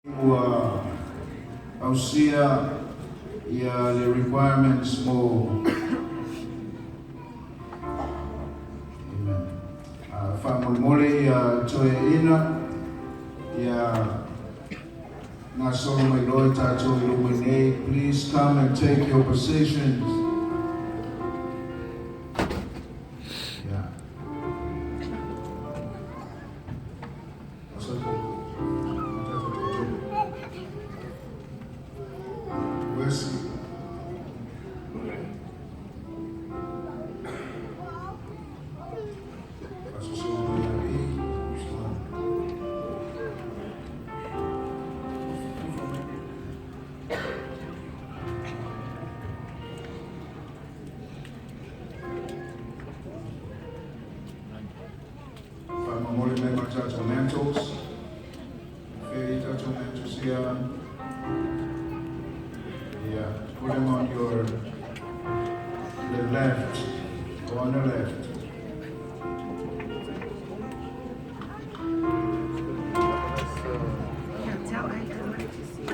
Ua ausia ia le requirements mo. Amen. Faamolemole ia toeaina ia gasolo mai loa i tatou i luma nei. Please come and take your positions. Yeah. Wesley. Faamomoli mai ma tatou mantles. Fea i tatou mantles ia. Yeah, put them on your the left. Go on the left. Can't tell. I wanted to see.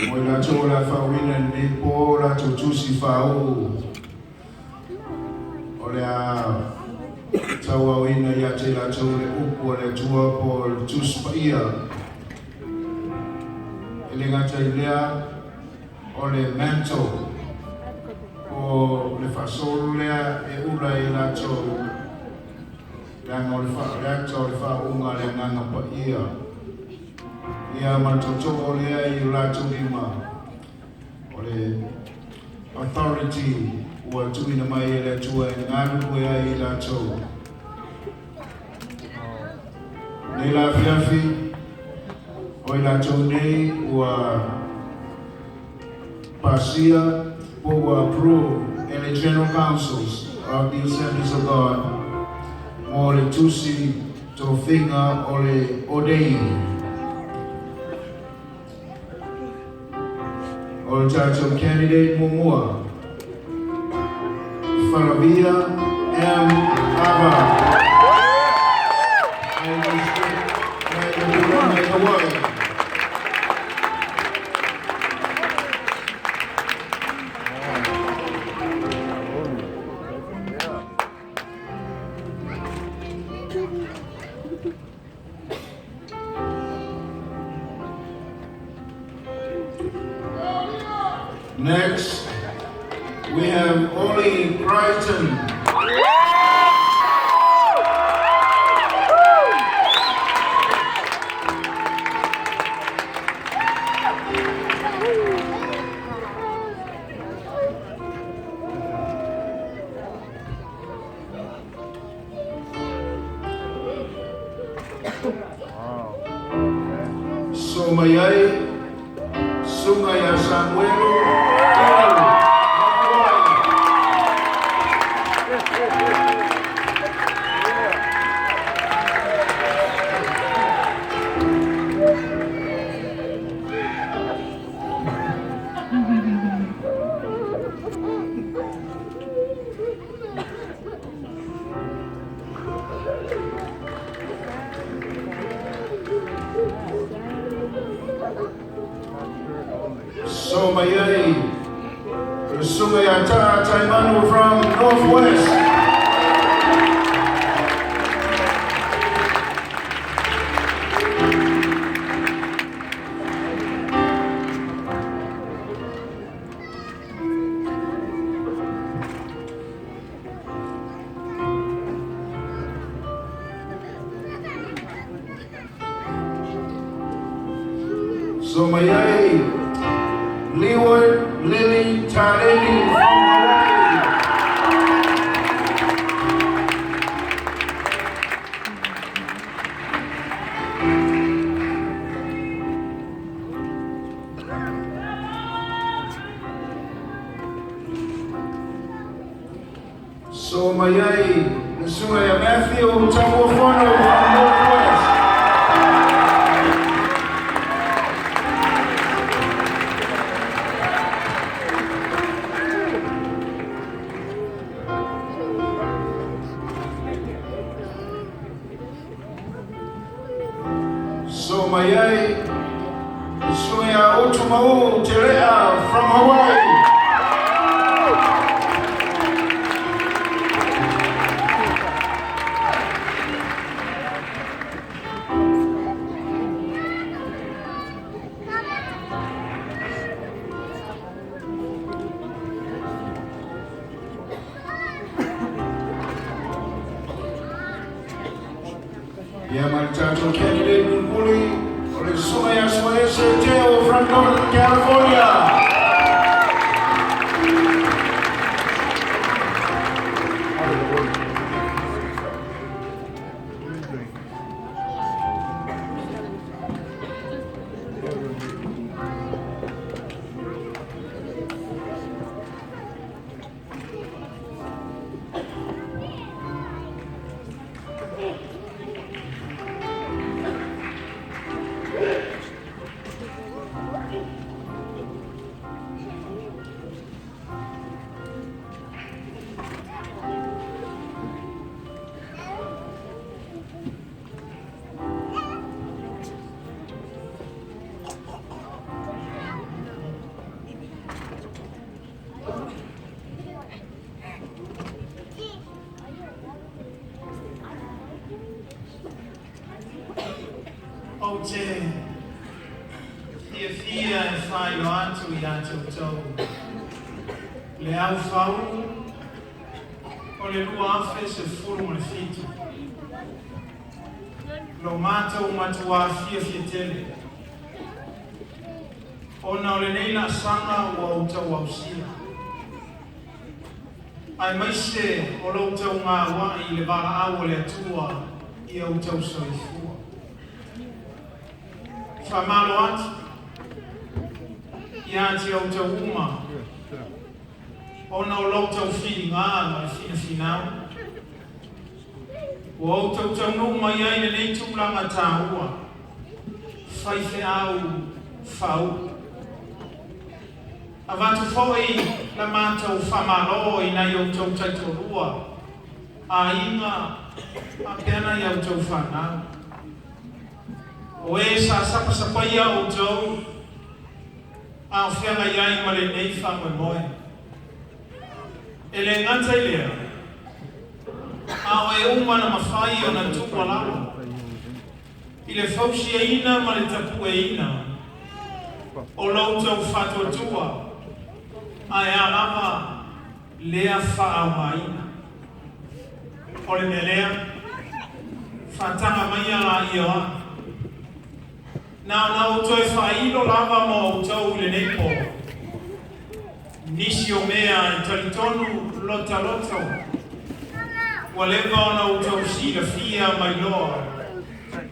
Mo i latou o le a faauuina i lenei po latou tusi faauu o le a tauaoina ia te i latou le upu a le Atua po o le Tusi Paia. E le gata i lea o le mantle po o le faasolo lea e ula e i latou leaga o le le ata o le faauuga a le Agaga Paia. Ia ma le tootoo lea i o latou lima o le authority ua tuuina mai e le Atua e galulue ai i latou. Nei la afiafi, o i latou nei ua pasia po ua approve e le General Councils of the Assemblies of God mo le tusi tofiga o le ordain. O le tatou candidate muamua, Falavia M. Ava. Mai district, mai le Pulega i Hawaii. Next, we have Ollie Crichton. So mai ai Susuga ia Samuelu Tolu Mafuai. So mai ai le Susuga ia Taa Taimanu from Northwest. So mai ai Leeward Lily Taleni from Hawaii. So mai ai le susuga ia Matthew Tamuafono from North West. So mai ai le susuga ia Utumauu Terea from Hawaii. Ia ma le tatou candidate mulimuli o le Susuga ia Suaese Teo from Northern California. Ou te fiafia e faailoa atu ia te outou le au faaulu o le 2017. Lo matou matuā fiafia tele ona o lenei laasaga ua outou ausia, aemaise o lo outou gauai i le valaau a le Atua i outou soifua. Faamalo atu ia te outou uma ona o lo outou filiga ma le finafinau ua outou taunuu mai ai lenei tulaga taua faifeau faauu. Avatu foi la matou faamalo i nai outou taitoalua, aiga faapea nai a outou fanau. O e sa sapasapaia outou a o feagai ai ma lenei faamoemoe. E le gata i lea, a o e uma na mafai ona tuualalo i le fausiaina ma le tapueina o lo outou faatuatua, ae a lava lea faaaogaina. O le mea lea, faataga maia laia o a'u. Na ona ou toe faailo lava mo outou i lenei po nisi o mea e talitonu lota loto ua leva ona outou silafia ma iloa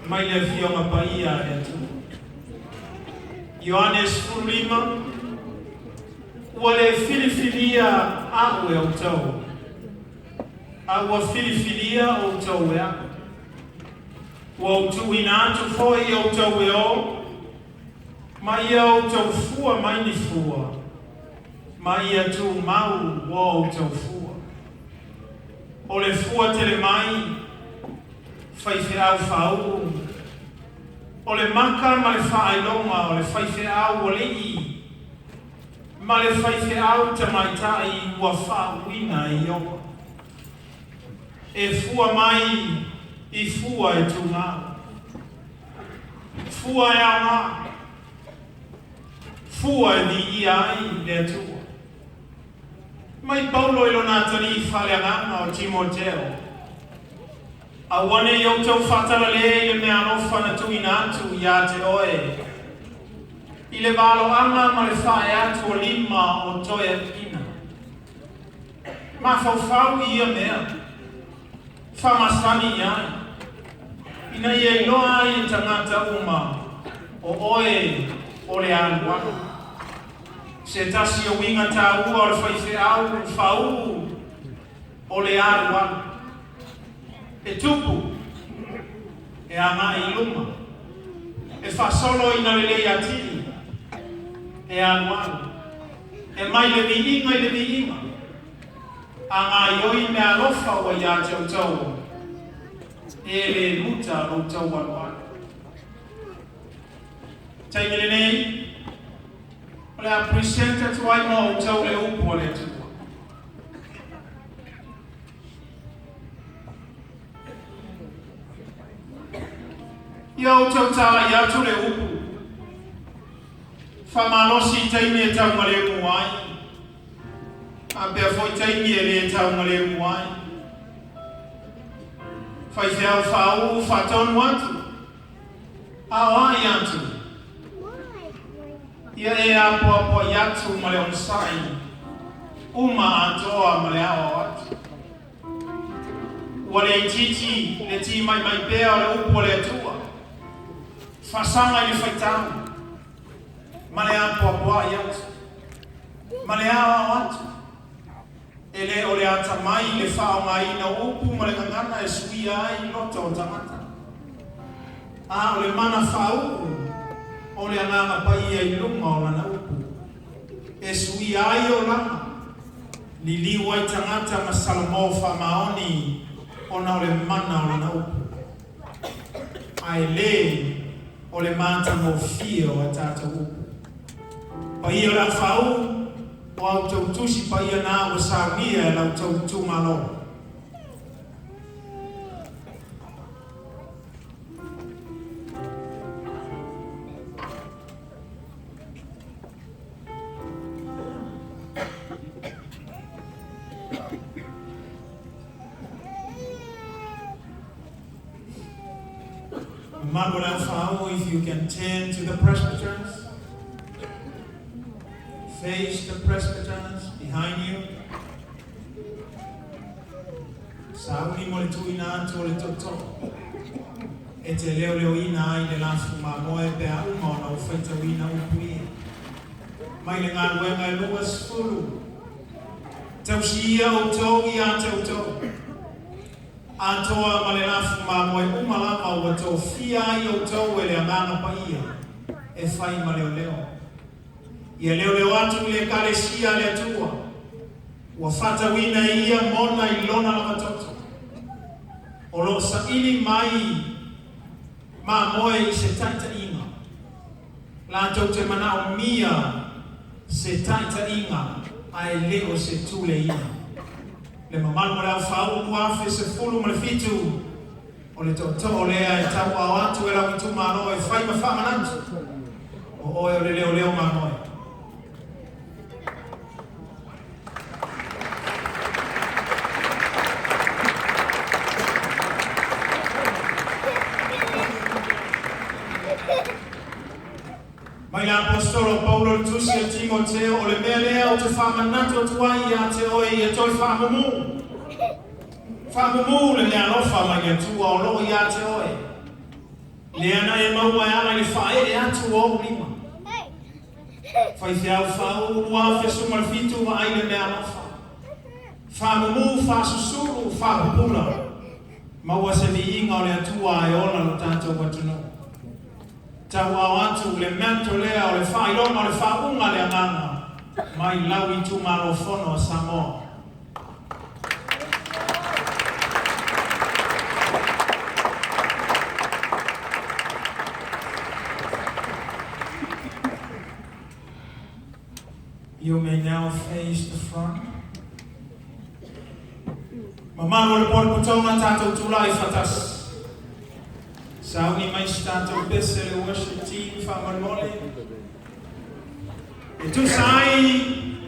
mai le Afioga Paia a le Atua. Ioane 15, Ua le filifilia a'u e outou, a ua filifilia outou e a'u. Ua ou tuuina atu foi outou e o, ma ia outou fua mai ni fua, ma ia tumau ua outou fua. O le fua tele mai, faifeau faauu, o le maka ma le faailoga o le faifeau alii ma le faifeau tamaitai ua faauuina e Iopa. E fua mai i fua e tumau, fua e aoga, fua e viia ai le Atua. Mai Paulo i lona atalii faaleagaga o Timoteo, Aua ne i outou faatalale i le meaalofa na tuuina atu ia te oe. I le valoaga ma le faaee atu o lima o toeaiina. Mafaufau i ia mea, faamasani i ai, ina ia iloa ai e tagata uma o oe o le alualu. Se tasi o uiga taua o le faifeau faauu o le alualu. E tupu, e agai i luma, e faasolo ina lelei atili, e alualu, e mai le viiga i le viiga, a gaoioi meaalofa ua ia te outou, e lē muta lo outou alualu. Taimi lenei, o le a present atu ai mo outou le upu a le Atua. Ia outou talai atu le upu, faamalosi i taimi e taugalemu ai, faapea foi taimi e lē taugalemu ai. Faifeau faauu faatonu atu, aoai atu, ia e apoapoai atu ma le onosai, uma atoa ma le aoao atu. Ua le itiiti le timaimai pea o le upu a le Atua, faasaga i le faitau, ma le apoapoai atu, ma le aoao atu. E lē o le atamai le faaaogaina o upu ma le gagana e suia ai loto o tagata. A o le mana faauu o le Agaga Paia i luga o lana upu, e suia ai olaga, liliu ai tagata ma salamo faamaoni ona o le mana o lana upu. Ae lē o le matagofie o a tatou upu. Paia o le aufaauu o a outou tusi paia na ua saunia e la outou itumalo. Mamalu o le aufaauu, if you can turn to the presbyters, face the presbyters behind you. Sauni mo le tuuina atu o le tootoo e te leoleoina ai le lafu mamoe pe a uma ona ou faitauina upu ia. Mai le Galuega e 20, Tausi ia outou ia te outou, atoa ma le lafu mamoe uma lava ua tofia ai outou e le Agaga Paia e fai ma leoleo. Ia leoleo atu i le Ekalesia a le Atua, ua faatauina e ia mona i lona lava toto. O lo o saili mai mamoe i se taitaiga. Latou te manaomia se taitaiga ae le o se tuleiga. Le mamalu o le aufaauu 2017, o le tootoo lea e tauaao atu e lau itumalo e fai ma faamanatu, o oe o le leoleo mamoe. Mai le Aposetolo o Paulo i le tusi a Timoteo, O le mea lea ou te faamanatu atu ai ia te oe ia toe faamumu. Faamumu le meaalofa mai le Atua o lo o ia te oe. Lea na e maua e ala i le faaee atu o ou lima. Faifeau faauu 2017 vaai le meaalofa. Faamumu, faasusulu, faapupula. Maua se viiga o le Atua ae ola lo tatou atunuu. Tauao atu le mantle lea o le faailoga o le faauuga a le Agaga mai lau itumalo fono a Samoa. You may now face the front. Mamalu o le Potopotoga tatou tulai faatasi. Sauni mai se tatou pese le worship team faamolemole. E tusa ai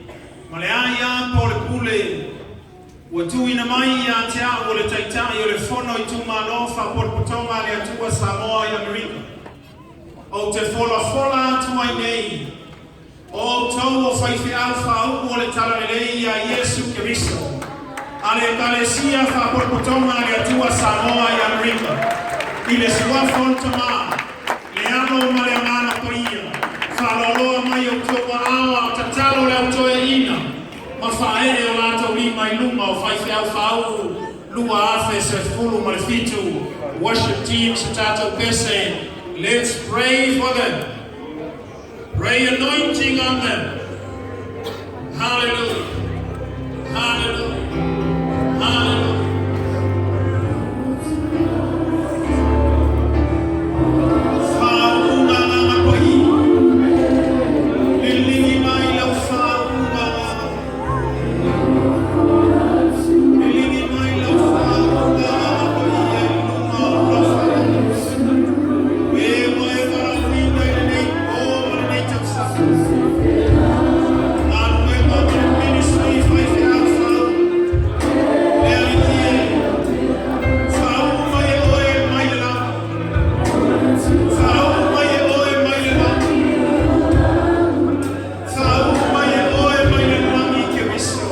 ma le aia po o le pule ua tuuina mai ia te au o le Taitai o le Fono Itumalo Faapotopotoga a le Atua Samoa i Amerika. Ou te folafola atu ai nei, o outou o faifeau faauu o le Talalelei ia Iesu Keriso, a le Ekalesia Faapotopotoga a le Atua Samoa i Amerika, i le Suafa o le Tama, le Alo ma le Agaga Paia, faaaloaloa mai outou aao a o tatalo le au toeaiina ma faaee o latou lima i luma o faifeau faauu 2017. Worship team, se tatou pese. Let's pray for them. Pray anointing on them. Hallelujah. Hallelujah. Hallelujah. Faauuga agaga paia. Liligi mai lau faauuga agaga. Liligi mai lau faauuga agaga paia i luga o alofa. E ua e valaauina i lenei po ma lenei tausaga. Galuega ma le ministry faifeau faauu. Le Alii e, faauu mai e oe mai le lagi. Faauu mai e oe mai le lagi. Faauu mai e oe mai le lagi Keriso.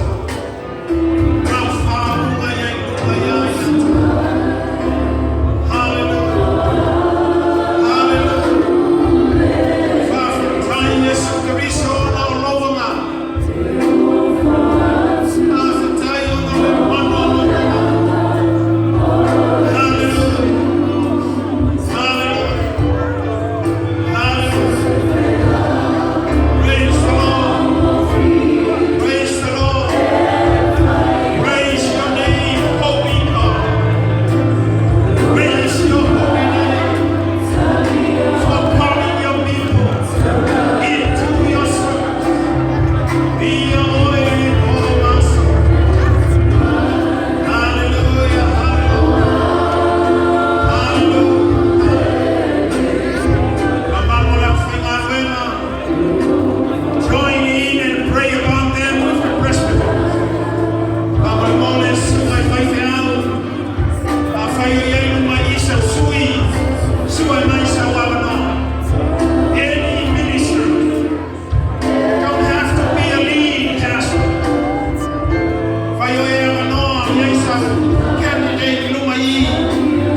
Lau faauuga ia i luga ia i latou. Hallelujah. Hallelujah. Faafetai Iesu Keriso ona o lou agaga. Faafetai ona o le mana o lou agaga. Hallelujah. Hallelujah. Hallelujah. Praise the Lord. Praise the Lord. Praise your name, holy God. Praise your holy name for calling your people into your service. Be your oil, oh my soul. Hallelujah, hallelujah. Hallelujah. Mamalu o le aufaigaluega. Join in and pray about them with the presbytery. Faamolemole susuga i faifeau. Afai o i ai luma i sau sui, sue mai sau avanoa. Any minister don't have to be a lead pastor. Fai o e avanoa i ai sau candidate i luma i.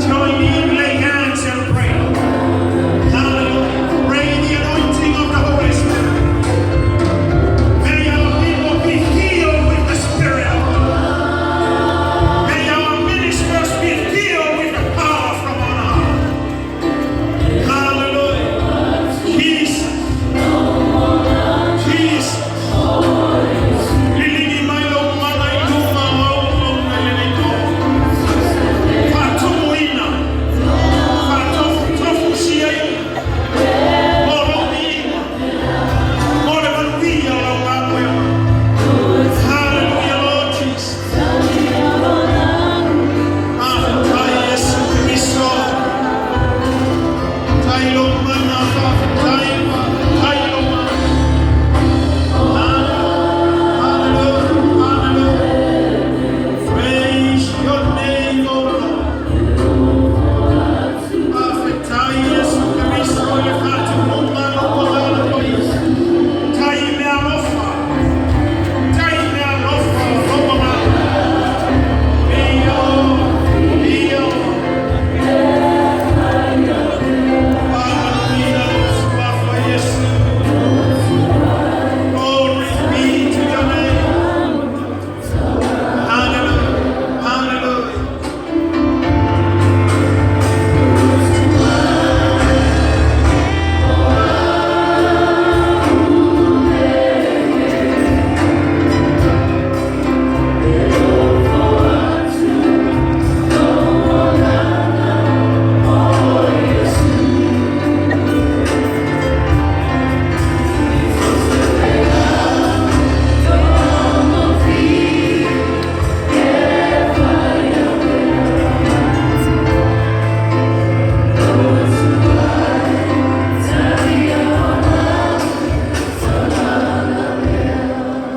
Join in, lay hands and pray. Hallelujah. Pray the anointing of the Holy Spirit. May our people be filled with the Spirit of God. May our ministers be filled with the power from on high. Hallelujah. Jesus. Jesus. Liligi mai lou mana i luga o au i lenei po. Faatumuina. Faatofutofusiaina. Mo lou viiga. Mo le manuia o lau galuega. Hallelujah, Lord Jesus. Faafetai Iesu Keriso. Tai lou mana, faafetai, faafetai lou mana. Hallelujah, hallelujah. Praise your name, O Lord. Faafetai Iesu Keriso i le faatumuga lou agaga paia. Tai le alofa, tai le alofa o lou agaga. Io, io. Hallelujah, Suafa Iesu. Glory be to your name. Hallelujah. Hallelujah.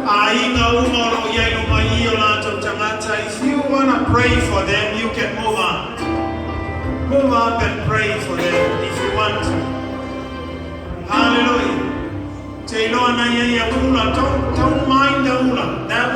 Aiga uma o loo i ai luma i o latou tagata. If you want to pray for them, you can move on. Move up and pray for them if you want to. Hallelujah. Te iloa na ia ia ula. Don't mind the ula. That